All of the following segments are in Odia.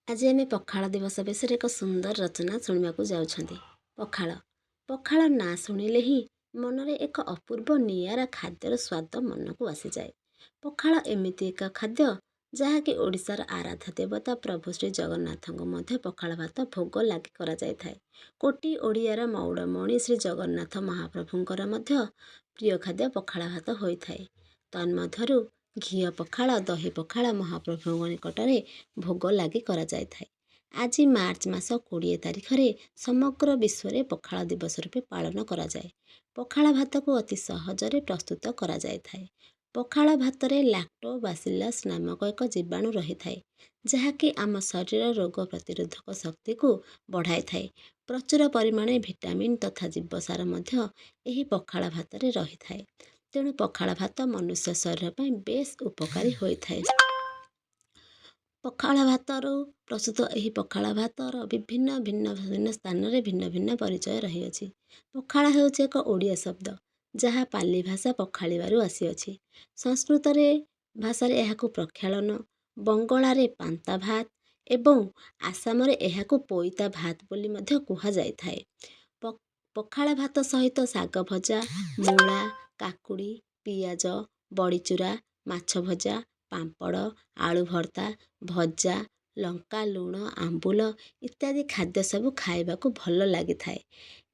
ଆଜି ଆମେ ପଖାଳ ଦିବସ ବିଷୟରେ ଏକ ସୁନ୍ଦର ରଚନା ଶୁଣିବାକୁ ଯାଉଛନ୍ତି। ପଖାଳ, ପଖାଳ ନାଁ ଶୁଣିଲେ ହିଁ ମନରେ ଏକ ଅପୂର୍ବ ନିଆରା ଖାଦ୍ୟର ସ୍ୱାଦ ମନକୁ ଆସିଯାଏ। ପଖାଳ ଏମିତି ଏକ ଖାଦ୍ୟ ଯାହାକି ଓଡ଼ିଶାର ଆରାଧ୍ୟ ଦେବତା ପ୍ରଭୁ ଶ୍ରୀ ଜଗନ୍ନାଥଙ୍କୁ ମଧ୍ୟ ପଖାଳ ଭାତ ଭୋଗ ଲାଗି କରାଯାଇଥାଏ। କୋଟି ଓଡ଼ିଆର ମଉଡ଼ମଣି ଶ୍ରୀ ଜଗନ୍ନାଥ ମହାପ୍ରଭୁଙ୍କର ମଧ୍ୟ ପ୍ରିୟ ଖାଦ୍ୟ ପଖାଳ ଭାତ ହୋଇଥାଏ। ତନ୍ମଧ୍ୟରୁ ଘିଅ ପଖାଳ, ଦହି ପଖାଳ ମହାପ୍ରଭୁଙ୍କ ନିକଟରେ ଭୋଗ ଲାଗି କରାଯାଇଥାଏ। ଆଜି ମାର୍ଚ୍ଚ ମାସ 20 ତାରିଖରେ ସମଗ୍ର ବିଶ୍ୱରେ ପଖାଳ ଦିବସ ରୂପେ ପାଳନ କରାଯାଏ। ପଖାଳ ଭାତକୁ ଅତି ସହଜରେ ପ୍ରସ୍ତୁତ କରାଯାଇଥାଏ। ପଖାଳ ଭାତରେ ଲାକ୍ଟୋବାସିଲସ୍ ନାମକ ଏକ ଜୀବାଣୁ ରହିଥାଏ, ଯାହାକି ଆମ ଶରୀରର ରୋଗ ପ୍ରତିରୋଧକ ଶକ୍ତିକୁ ବଢ଼ାଇଥାଏ। ପ୍ରଚୁର ପରିମାଣରେ ଭିଟାମିନ୍ ତଥା ଜୀବସାର ମଧ୍ୟ ଏହି ପଖାଳ ଭାତରେ ରହିଥାଏ। ତେଣୁ ପଖାଳ ଭାତ ମନୁଷ୍ୟ ଶରୀର ପାଇଁ ବେଶ୍ ଉପକାରୀ ହୋଇଥାଏ। ପଖାଳ ଭାତରୁ ପ୍ରସ୍ତୁତ ଏହି ପଖାଳ ଭାତର ବିଭିନ୍ନ ଭିନ୍ନ ଭିନ୍ନ ସ୍ଥାନରେ ଭିନ୍ନ ଭିନ୍ନ ପରିଚୟ ରହିଅଛି। ପଖାଳ ହେଉଛି ଏକ ଓଡ଼ିଆ ଶବ୍ଦ, ଯାହା ପାଲି ଭାଷା ପଖାଳିବାରୁ ଆସିଅଛି। ସଂସ୍କୃତରେ ଭାଷାରେ ଏହାକୁ ପ୍ରକ୍ଷାଳନ, ବଙ୍ଗଳାରେ ପାନ୍ତା ଭାତ ଏବଂ ଆସାମରେ ଏହାକୁ ପୋଇତା ଭାତ ବୋଲି ମଧ୍ୟ କୁହାଯାଇଥାଏ। ପଖାଳ ଭାତ ସହିତ ଶାଗ ଭଜା, ମୂଳା, କାକୁଡ଼ି, ପିଆଜ, ବଡ଼ିଚୁରା, ମାଛ ଭଜା, ପାମ୍ପଡ଼, ଆଳୁ ଭର୍ତ୍ତା, ଭଜା, ଲଙ୍କା ଲୁଣ ଆମ୍ବୁଲ ଇତ୍ୟାଦି ଖାଦ୍ୟ ସବୁ ଖାଇବାକୁ ଭଲ ଲାଗିଥାଏ।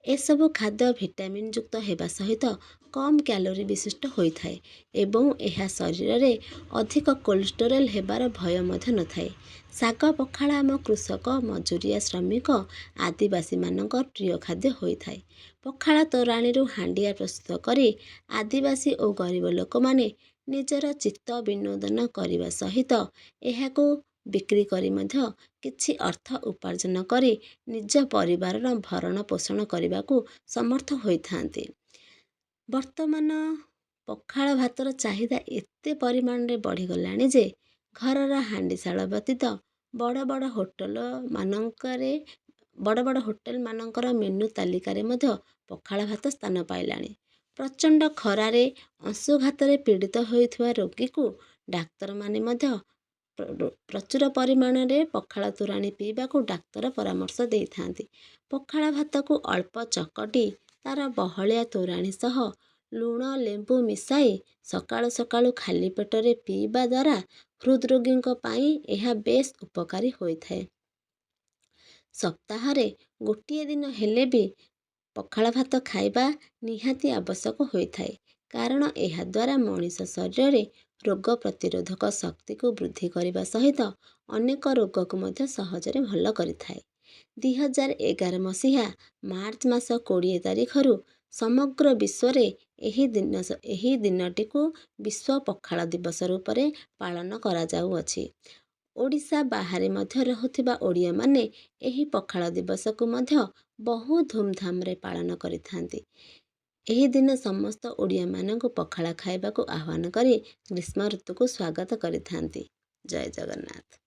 ଏସବୁ ଖାଦ୍ୟ ଭିଟାମିନ୍ ଯୁକ୍ତ ହେବା ସହିତ କମ୍ କ୍ୟାଲୋରୀ ବିଶିଷ୍ଟ ହୋଇଥାଏ ଏବଂ ଏହା ଶରୀରରେ ଅଧିକ କୋଲେଷ୍ଟରୋଲ୍ ହେବାର ଭୟ ମଧ୍ୟ ନଥାଏ। ଶାଗ ପଖାଳ ଆମ କୃଷକ, ମଜୁରିଆ, ଶ୍ରମିକ, ଆଦିବାସୀମାନଙ୍କ ପ୍ରିୟ ଖାଦ୍ୟ ହୋଇଥାଏ। ପଖାଳ ତୋରାଣିରୁ ହାଣ୍ଡିଆ ପ୍ରସ୍ତୁତ କରି ଆଦିବାସୀ ଓ ଗରିବ ଲୋକମାନେ ନିଜର ଚିତ୍ତ ବିନୋଦନ କରିବା ସହିତ ଏହାକୁ ବିକ୍ରି କରି ମଧ୍ୟ କିଛି ଅର୍ଥ ଉପାର୍ଜନ କରି ନିଜ ପରିବାରର ଭରଣ ପୋଷଣ କରିବାକୁ ସମର୍ଥ ହୋଇଥାନ୍ତି। ବର୍ତ୍ତମାନ ପଖାଳ ଭାତର ଚାହିଦା ଏତେ ପରିମାଣରେ ବଢ଼ିଗଲାଣି ଯେ ଘରର ହାଣ୍ଡିଶାଳ ବ୍ୟତୀତ ବଡ଼ ବଡ଼ ହୋଟେଲ ମାନଙ୍କରେ, ବଡ଼ ବଡ଼ ହୋଟେଲ ମାନଙ୍କର ମେନୁ ତାଲିକାରେ ମଧ୍ୟ ପଖାଳ ଭାତ ସ୍ଥାନ ପାଇଲାଣି। ପ୍ରଚଣ୍ଡ ଖରାରେ ଅଂଶୁଘାତରେ ପୀଡ଼ିତ ହେଉଥିବା ରୋଗୀକୁ ଡାକ୍ତରମାନେ ମଧ୍ୟ ପ୍ରଚୁର ପରିମାଣରେ ପଖାଳ ତୋରାଣି ପିଇବାକୁ ଡାକ୍ତର ପରାମର୍ଶ ଦେଇଥାନ୍ତି। ପଖାଳ ଭାତକୁ ଅଳ୍ପ ଚକଟି ତା'ର ବହଳିଆ ତୋରାଣି ସହ ଲୁଣ ଲେମ୍ବୁ ମିଶାଇ ସକାଳୁ ସକାଳୁ ଖାଲି ପେଟରେ ପିଇବା ଦ୍ୱାରା ହୃଦରୋଗୀଙ୍କ ପାଇଁ ଏହା ବେଶ୍ ଉପକାରୀ ହୋଇଥାଏ। ସପ୍ତାହରେ ଗୋଟିଏ ଦିନ ହେଲେ ବି ପଖାଳ ଭାତ ଖାଇବା ନିହାତି ଆବଶ୍ୟକ ହୋଇଥାଏ, କାରଣ ଏହାଦ୍ୱାରା ମଣିଷ ଶରୀରରେ ରୋଗ ପ୍ରତିରୋଧକ ଶକ୍ତିକୁ ବୃଦ୍ଧି କରିବା ସହିତ ଅନେକ ରୋଗକୁ ମଧ୍ୟ ସହଜରେ ଭଲ କରିଥାଏ। 2011 ମସିହା ମାର୍ଚ୍ଚ ମାସ 20 ତାରିଖରୁ ସମଗ୍ର ବିଶ୍ୱରେ ଏହି ଦିନଟିକୁ ବିଶ୍ୱ ପଖାଳ ଦିବସ ରୂପରେ ପାଳନ କରାଯାଉଅଛି। ଓଡ଼ିଶା ବାହାରେ ମଧ୍ୟ ରହୁଥିବା ଓଡ଼ିଆମାନେ ଏହି ପଖାଳ ଦିବସକୁ ମଧ୍ୟ ବହୁ ଧୁମ୍ଧାମ୍ରେ ପାଳନ କରିଥାନ୍ତି। ଏହି ଦିନ ସମସ୍ତ ଓଡ଼ିଆମାନଙ୍କୁ ପଖାଳ ଖାଇବାକୁ ଆହ୍ୱାନ କରି ଗ୍ରୀଷ୍ମ ଋତୁକୁ ସ୍ୱାଗତ କରିଥାନ୍ତି। ଜୟ ଜଗନ୍ନାଥ।